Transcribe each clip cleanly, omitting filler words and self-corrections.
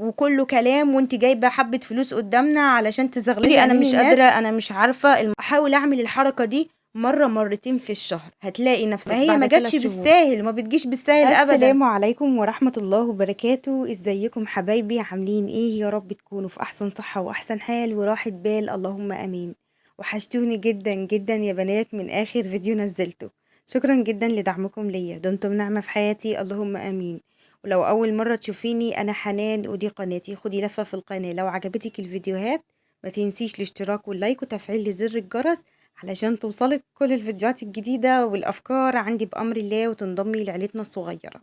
وكله كلام، وانت جايبه حبه فلوس قدامنا علشان تزغللي. انا مش الناس. قادرة، انا مش عارفه. احاول اعمل الحركة دي مرة مرتين في الشهر، هتلاقي نفسك ما هي بعد ما جاتش 3 شهور. بالساهل، ما بتجيش بالساهل ابدا. السلام عليكم ورحمة الله وبركاته. ازيكم حبايبي، عاملين ايه؟ يا رب تكونوا في احسن صحة واحسن حال وراحة بال، اللهم امين. وحشتوني جدا جدا يا بنات من اخر فيديو نزلته. شكرا جدا لدعمكم ليا، دمتم نعمه في حياتي، اللهم امين. ولو اول مرة تشوفيني، انا حنان ودي قناتي، خدي لفه في القناة. لو عجبتك الفيديوهات ما تنسيش الاشتراك وال like وتفعيل زر الجرس علشان توصلك كل الفيديوهات الجديدة والأفكار عندي بأمر الله، وتنضمي لعيلتنا الصغيرة.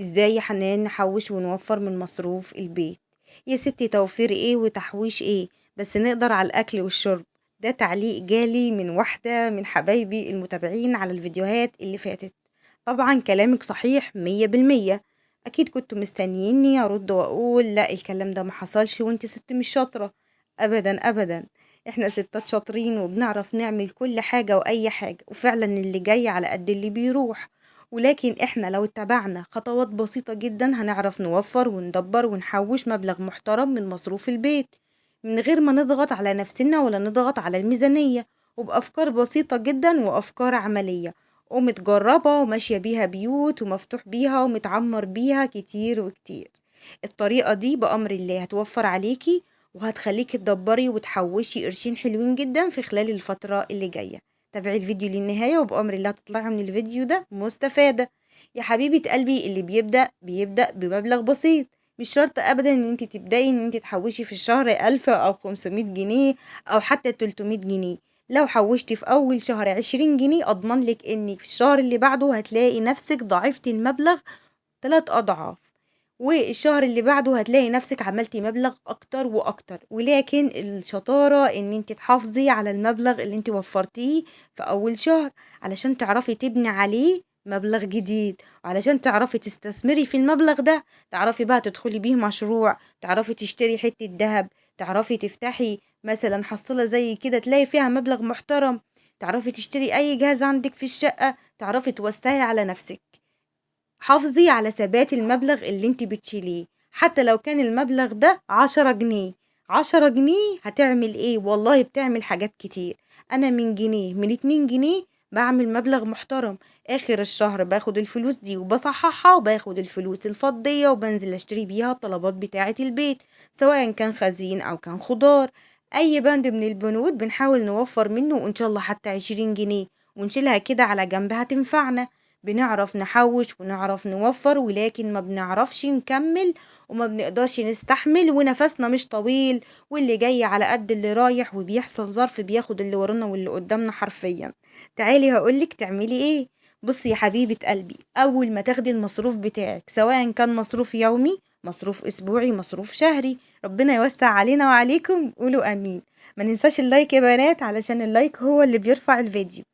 ازاي يا حنان نحوش ونوفر من مصروف البيت؟ يا ستي توفير ايه وتحويش ايه، بس نقدر على الأكل والشرب. ده تعليق جالي من واحدة من حبايبي المتابعين على الفيديوهات اللي فاتت. طبعا كلامك صحيح 100%. أكيد كنتوا مستنييني أرد وأقول لا الكلام ده ما حصلش وانت ست مش شاطرة. أبدا أبدا، احنا ستات شاطرين وبنعرف نعمل كل حاجة وأي حاجة، وفعلا اللي جاي على قد اللي بيروح. ولكن احنا لو اتبعنا خطوات بسيطة جدا هنعرف نوفر وندبر ونحوش مبلغ محترم من مصروف البيت من غير ما نضغط على نفسنا ولا نضغط على الميزانية، وبأفكار بسيطة جدا وأفكار عملية ومتجربة وماشية بيها بيوت ومفتوح بيها ومتعمر بيها كتير وكتير. الطريقة دي بأمر الله هتوفر عليكي وهتخليكي تدبري وتحوشي قرشين حلوين جدا في خلال الفترة اللي جاية. تابعي الفيديو للنهاية وبأمر الله تطلعي من الفيديو ده مستفادة. يا حبيبة قلبي، اللي بيبدأ بيبدأ بمبلغ بسيط، مش شرط ابدا ان انت تبدأي ان انت تحوشي في الشهر 1000 او 500 جنيه او حتى 300 جنيه. لو حوشتي في اول شهر 20 جنيه اضمن لك انك في الشهر اللي بعده هتلاقي نفسك ضاعفتي المبلغ 3 اضعاف، والشهر اللي بعده هتلاقي نفسك عملتي مبلغ اكتر واكتر. ولكن الشطارة ان انت تحافظي على المبلغ اللي انت وفرتيه في اول شهر علشان تعرفي تبني عليه مبلغ جديد، وعلشان تعرفي تستثمري في المبلغ ده، تعرفي بقى تدخلي بيه مشروع، تعرفي تشتري حتة ذهب، تعرفي تفتحي مثلا حصيلة زي كده تلاقي فيها مبلغ محترم، تعرفي تشتري اي جهاز عندك في الشقة، تعرفي توسعي على نفسك. حافظي على ثبات المبلغ اللي انت بتشيليه، حتى لو كان المبلغ ده 10 جنيه. 10 جنيه هتعمل ايه؟ والله بتعمل حاجات كتير. انا من جنيه، من 2 جنيه بعمل مبلغ محترم. اخر الشهر باخد الفلوس دي وبصححها، وباخد الفلوس الفضية وبنزل اشتري بيها الطلبات بتاعة البيت، سواء كان خزين او كان خضار، اي بند من البنود بنحاول نوفر منه، وان شاء الله حتى 20 جنيه ونشيلها كده على جنب هتنفعنا. بنعرف نحوش ونعرف نوفر، ولكن ما بنعرفش نكمل وما بنقدرش نستحمل، ونفسنا مش طويل، واللي جاي على قد اللي رايح، وبيحصل ظرف بياخد اللي ورانا واللي قدامنا حرفيا. تعالي هقولك تعملي ايه. بصي يا حبيبة قلبي، اول ما تاخدي المصروف بتاعك، سواء كان مصروف يومي، مصروف اسبوعي، مصروف شهري، ربنا يوسع علينا وعليكم، قولوا امين. ما ننساش ال like يا بنات، علشان ال like هو اللي بيرفع الفيديو.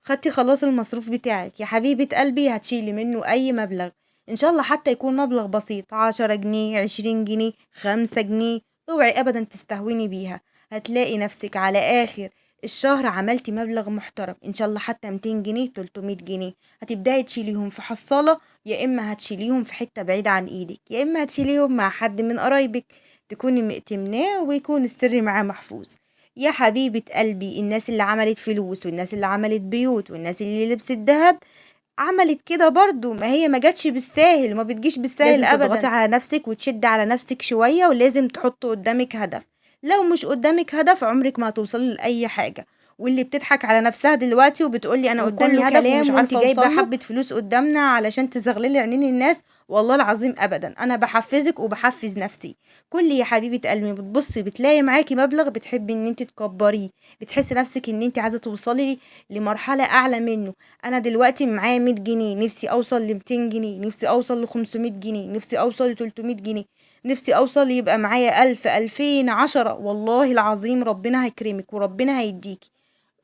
خدتي خلاص المصروف بتاعك يا حبيبة قلبي، هتشيلي منه اي مبلغ ان شاء الله، حتى يكون مبلغ بسيط، 10 جنيه، 20 جنيه، 5 جنيه، اوعي ابدا تستهوني بيها. هتلاقي نفسك على اخر الشهر عملتي مبلغ محترم ان شاء الله، حتى 200 جنيه، 300 جنيه. هتبداي تشيليهم في حصالة، يا اما هتشيليهم في حتة بعيدة عن ايدك، يا اما هتشيليهم مع حد من قرايبك تكوني مأتمناه ويكون السر معاه محفوظ. يا حبيبة قلبي، الناس اللي عملت فلوس والناس اللي عملت بيوت والناس اللي لبست ذهب عملت كده برضو، ما هي ما جاتش بالساهل، ما بتجيش بالساهل لازم ابدا. تضغطي على نفسك وتشدي على نفسك شوية، ولازم تحطي قدامك هدف. لو مش قدامك هدف عمرك ما هتوصلي لأي حاجة. واللي بتضحك على نفسها دلوقتي وبتقولي انا قدامي وكله هدف كلام ومش وانت عارفة جايبة اوصله، حبة فلوس قدامنا علشان تزغللي عينين الناس، والله العظيم ابدا. انا بحفزك وبحفز نفسي. كل يا حبيبه قلبي بتبصي بتلاقي معاكي مبلغ بتحبي ان انت تكبريه، بتحسي نفسك ان انت عايزه توصلي لمرحلة اعلى منه. انا دلوقتي معايا 100 جنيه، نفسي اوصل ل 200 جنيه، نفسي اوصل ل 500 جنيه، نفسي اوصل ل 300 جنيه، نفسي اوصل يبقى معايا 1000، 2000، 10. والله العظيم ربنا هيكرمك وربنا هيديكي.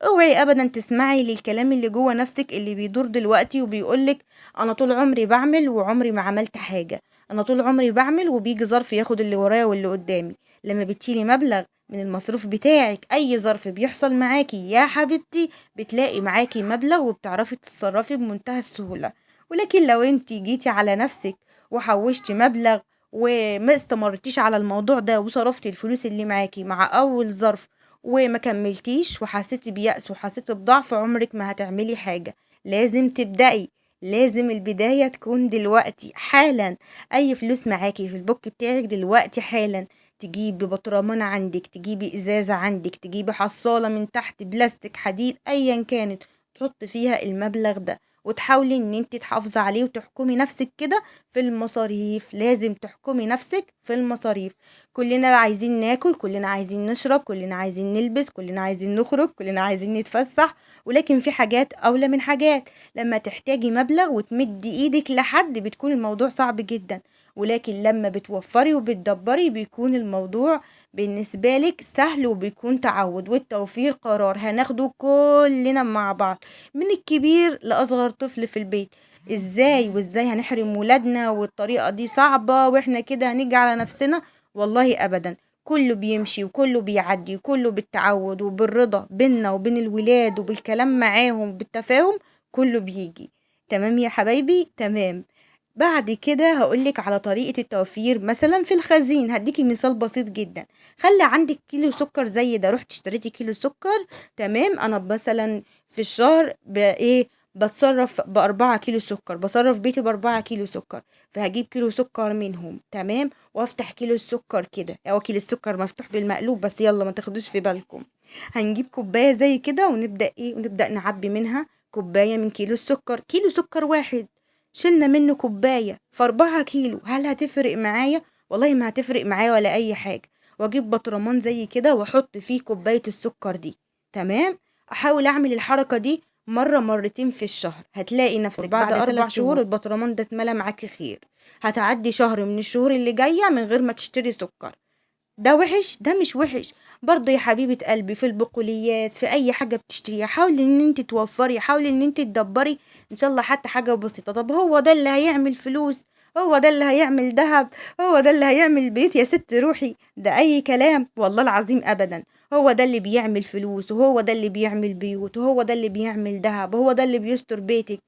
اوعي ابدا تسمعي للكلام اللي جوه نفسك اللي بيدور دلوقتي وبيقولك انا طول عمري بعمل وعمري ما عملت حاجة، انا طول عمري بعمل وبيجي ظرف ياخد اللي ورايا واللي قدامي. لما بتشيلي مبلغ من المصروف بتاعك، اي ظرف بيحصل معاكي يا حبيبتي بتلاقي معاكي مبلغ وبتعرفي تتصرفي بمنتهى السهولة. ولكن لو انتي جيتي على نفسك وحوشتي مبلغ وما استمرتيش على الموضوع ده وصرفتي الفلوس اللي معاكي مع اول ظرف وما كملتيش وحسيتي بيأس وحسيتي بضعف، عمرك ما هتعملي حاجة. لازم تبدأي، لازم البداية تكون دلوقتي حالا. اي فلوس معاكي في البوك بتاعك دلوقتي حالا، تجيبي بطرمان عندك، تجيبي ازازة عندك، تجيبي حصالة من تحت بلاستيك حديد ايا كانت، تحط فيها المبلغ ده وتحاولي ان انت تحافظي عليه وتحكمي نفسك كده في المصاريف. لازم تحكمي نفسك في المصاريف. كلنا عايزين ناكل، كلنا عايزين نشرب، كلنا عايزين نلبس، كلنا عايزين نخرج، كلنا عايزين نتفسح، ولكن في حاجات اولى من حاجات. لما تحتاجي مبلغ وتمدي ايدك لحد بتكون الموضوع صعب جدا، ولكن لما بتوفري وبتدبري بيكون الموضوع بالنسبة لك سهل وبيكون تعود. والتوفير قرار هناخده كلنا مع بعض، من الكبير لأصغر طفل في البيت. ازاي وازاي هنحرم ولادنا والطريقة دي صعبة واحنا كده هنيجي على نفسنا؟ والله ابدا، كله بيمشي وكله بيعدي وكله بالتعود وبالرضا بينا وبين الولاد وبالكلام معاهم بالتفاهم كله بيجي. تمام يا حبايبي؟ تمام. بعد كده هقولك على طريقة التوفير مثلا في الخزين. هديكي مثال بسيط جدا. خلي عندك كيلو سكر زي ده، رحت اشتريتي كيلو سكر، تمام. انا مثلا في الشهر بايه بتصرف ب4 كيلو سكر، بصرف بيتي ب4 كيلو سكر، فهجيب كيلو سكر منهم، تمام، وافتح كيلو السكر كده، او كيلو السكر مفتوح بالمقلوب بس يلا ما تاخدوش في بالكم. هنجيب كوباية زي كده ونبدأ ايه، ونبدأ نعبي منها كوباية من كيلو السكر. كيلو سكر واحد شلنا منه كوباية في 4 كيلو، هل هتفرق معايا؟ والله ما هتفرق معايا ولا أي حاجة. واجيب بطرمان زي كده واحط فيه كوباية السكر دي، تمام. احاول اعمل الحركة دي مرة مرتين في الشهر، هتلاقي نفسك بعد 4 شهور البطرمان ده اتملى معاكي خير. هتعدي شهر من الشهور اللي جاية من غير ما تشتري سكر. ده وحش؟ ده مش وحش برضه يا حبيبة قلبي. في البقوليات، في اي حاجة بتشتريها، حاولي ان انت توفري، حاولي ان انت تدبري ان شاء الله حتى حاجة بسيطة. طب هو ده اللي هيعمل فلوس؟ هو ده اللي هيعمل ذهب؟ هو ده اللي هيعمل بيت؟ يا ست روحي، ده اي كلام والله العظيم ابدا. هو ده اللي بيعمل فلوس، وهو ده اللي بيعمل بيوت، وهو ده اللي بيعمل ذهب، وهو ده اللي بيستر بيتك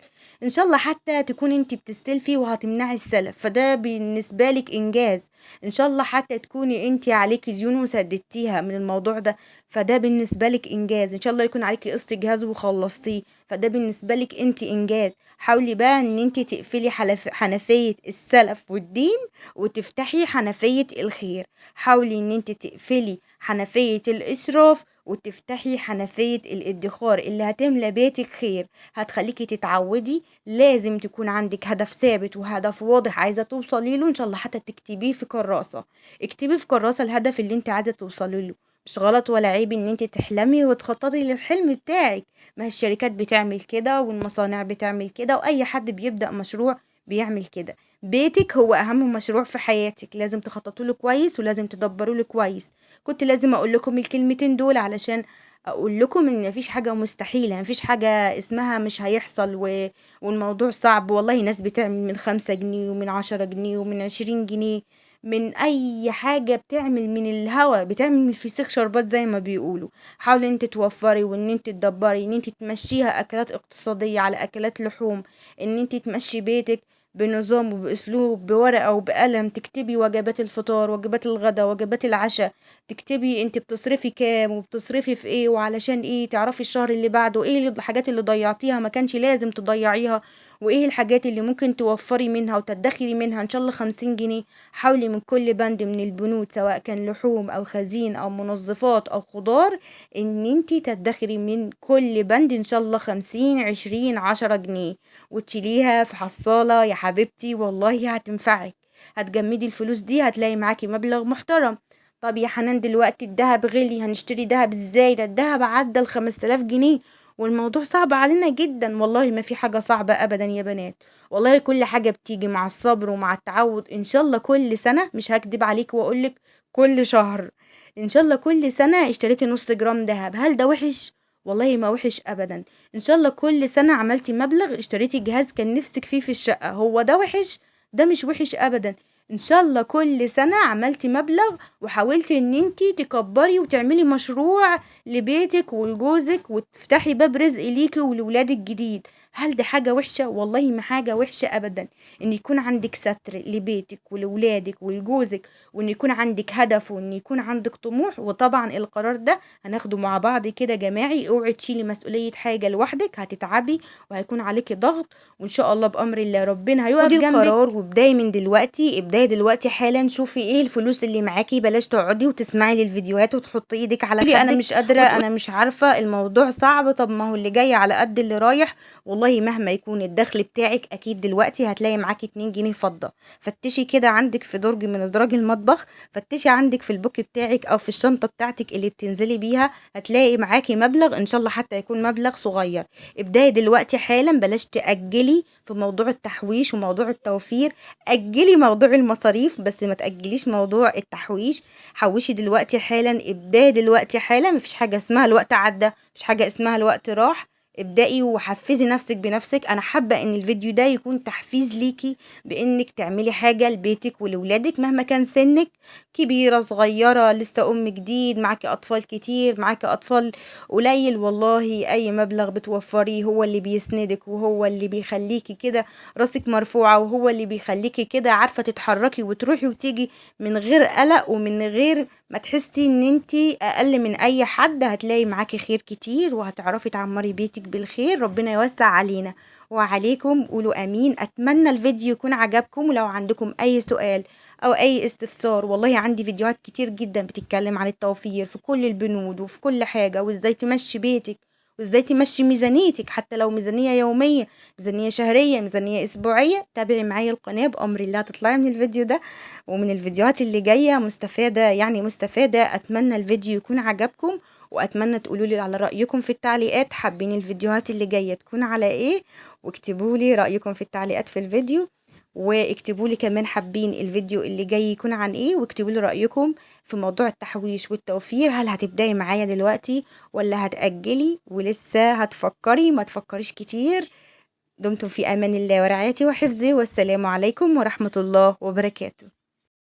ان شاء الله. حتى تكون انت بتستلفي وهتمنعي السلف، فده بالنسبة لك انجاز ان شاء الله. حتى تكوني انت عليكي ديون وسددتيها من الموضوع ده، فده بالنسبة لك انجاز ان شاء الله. يكون عليكي قسط جهاز وخلصتيه، فده بالنسبة لك انت انجاز. حاولي بقى ان انت تقفلي حنفية السلف والدين وتفتحي حنفية الخير. حاولي ان انت تقفلي حنفية الاسراف وتفتحي حنفية الادخار اللي هتملى بيتك خير، هتخليكي تتعودي. لازم تكون عندك هدف ثابت وهدف واضح عايزة توصلي له، ان شاء الله حتى تكتبيه في كراسة. اكتبي في كراسة الهدف اللي انت عايزة توصلي له. مش غلط ولا عيب ان انت تحلمي وتخططي للحلم بتاعك، ما الشركات بتعمل كده والمصانع بتعمل كده، واي حد بيبدأ مشروع بيعمل كده. بيتك هو اهم مشروع في حياتك، لازم تخططوا له كويس ولازم تدبروا له كويس. كنت لازم اقول لكم الكلمتين دول علشان اقول لكم ان مفيش حاجة مستحيلة، مفيش حاجة اسمها مش هيحصل والموضوع صعب. والله ناس بتعمل من 5 جنيه ومن 10 جنيه ومن 20 جنيه، من اي حاجة بتعمل من الهوا، بتعمل من الفسيخ شربات زي ما بيقولوا. حاولي انت توفري وان انت تدبري، ان انت تمشيها اكلات اقتصادية على اكلات لحوم، ان انت تمشي بيتك بنظام وباسلوب، بورقه وبقلم، تكتبي وجبات الفطار، وجبات الغداء، وجبات العشاء، تكتبي انت بتصرفي كام وبتصرفي في ايه وعلشان ايه، تعرفي الشهر اللي بعده ايه الحاجات اللي ضيعتيها ما كانش لازم تضيعيها، وايه الحاجات اللي ممكن توفري منها وتدخري منها ان شاء الله 50 جنيه. حاولي من كل بند من البنود سواء كان لحوم او خزين او منظفات او خضار ان انت تدخري من كل بند ان شاء الله 50 20 10 جنيه وتشيليها في حصالة يا حبيبتي، والله هتنفعك. هتجمدي الفلوس دي هتلاقي معاكي مبلغ محترم. طب يا حنان دلوقتي الذهب غلي، هنشتري ذهب ازاي؟ ده الذهب عدى 5000 جنيه والموضوع صعب علينا جدا. والله ما في حاجة صعبة ابدا يا بنات، والله كل حاجة بتيجي مع الصبر ومع التعود. ان شاء الله كل سنة، مش هكدب عليك واقولك كل شهر، ان شاء الله كل سنة اشتريتي نص جرام ذهب، هل ده وحش؟ والله ما وحش ابدا. ان شاء الله كل سنة عملتي مبلغ اشتريتي جهاز كان نفسك فيه في الشقة، هو ده وحش؟ ده مش وحش ابدا. ان شاء الله كل سنة عملتي مبلغ وحاولتي ان انتي تكبري وتعملي مشروع لبيتك ولجوزك وتفتحي باب رزق ليكي ولولادك جديد. هل دي حاجة وحشة؟ والله ما حاجة وحشة ابدا، ان يكون عندك ستر لبيتك ولولادك ولجوزك، وان يكون عندك هدف، وان يكون عندك طموح. وطبعا القرار ده هناخده مع بعض كده جماعي، اوعي تشيلي مسؤولية حاجة لوحدك، هتتعبي وهيكون عليكي ضغط، وان شاء الله بأمر الله ربنا هيقف خدي جنبك. القرار وابداي من دلوقتي، ابداي دلوقتي حالا، شوفي ايه الفلوس اللي معاكي، بلاش تقعدي وتسمعي للفيديوهات وتحطي ايدك على قولي انا خدك مش قادرة، انا مش عارفة، الموضوع صعب. طب ما هو اللي جاي على قد اللي رايح. والله مهما يكون الدخل بتاعك اكيد دلوقتي هتلاقي معاكي 2 جنيه فضة. فتشي كده عندك في درج من ادراج المطبخ، فتشي عندك في البوك بتاعك او في الشنطة بتاعتك اللي بتنزلي بيها، هتلاقي معاكي مبلغ ان شاء الله حتى يكون مبلغ صغير. ابداي دلوقتي حالا، بلاش تأجلي في موضوع التحويش وموضوع التوفير، أجلي موضوع المصاريف بس ما تأجليش موضوع التحويش. حوشي دلوقتي حالا، ابداي دلوقتي حالا، مفيش حاجة اسمها الوقت عدى، مفيش حاجة اسمها الوقت راح. ابدأي وحفزي نفسك بنفسك. انا حابة ان الفيديو ده يكون تحفيز ليكي بانك تعملي حاجة لبيتك ولولادك مهما كان سنك، كبيرة صغيرة، لسه ام جديد، معاكي اطفال كتير، معاكي اطفال قليل، والله اي مبلغ بتوفريه هو اللي بيسندك، وهو اللي بيخليكي كده راسك مرفوعة، وهو اللي بيخليكي كده عارفة تتحركي وتروحي وتيجي من غير قلق ومن غير ما تحسي ان انتي اقل من اي حد. هتلاقي معاكي خير كتير وهتعرفي تعمري بيتك بالخير. ربنا يوسع علينا وعليكم، قولوا امين. اتمنى الفيديو يكون عجبكم، ولو عندكم اي سؤال او اي استفسار، والله عندي فيديوهات كتير جدا بتتكلم عن التوفير في كل البنود وفي كل حاجة، وازاي تمشي بيتك وازاي تمشي ميزانيتك، حتى لو ميزانية يومية، ميزانية شهرية، ميزانية اسبوعية. تابعي معايا القناة بأمر الله، تطلعي من الفيديو ده ومن الفيديوهات اللي جاية مستفادة، يعني مستفادة. اتمنى الفيديو يكون عجبكم، واتمنى تقولوا لي على رأيكم في التعليقات، حابين الفيديوهات اللي جاية تكون على ايه، واكتبوا لي رأيكم في التعليقات في الفيديو، واكتبوا لي كمان حابين الفيديو اللي جاي يكون عن ايه، واكتبوا لي رأيكم في موضوع التحويش والتوفير. هل هتبداي معايا دلوقتي ولا هتأجلي ولسه هتفكري؟ ما تفكريش كتير. دمتم في امان الله ورعايته وحفظه، والسلام عليكم ورحمة الله وبركاته.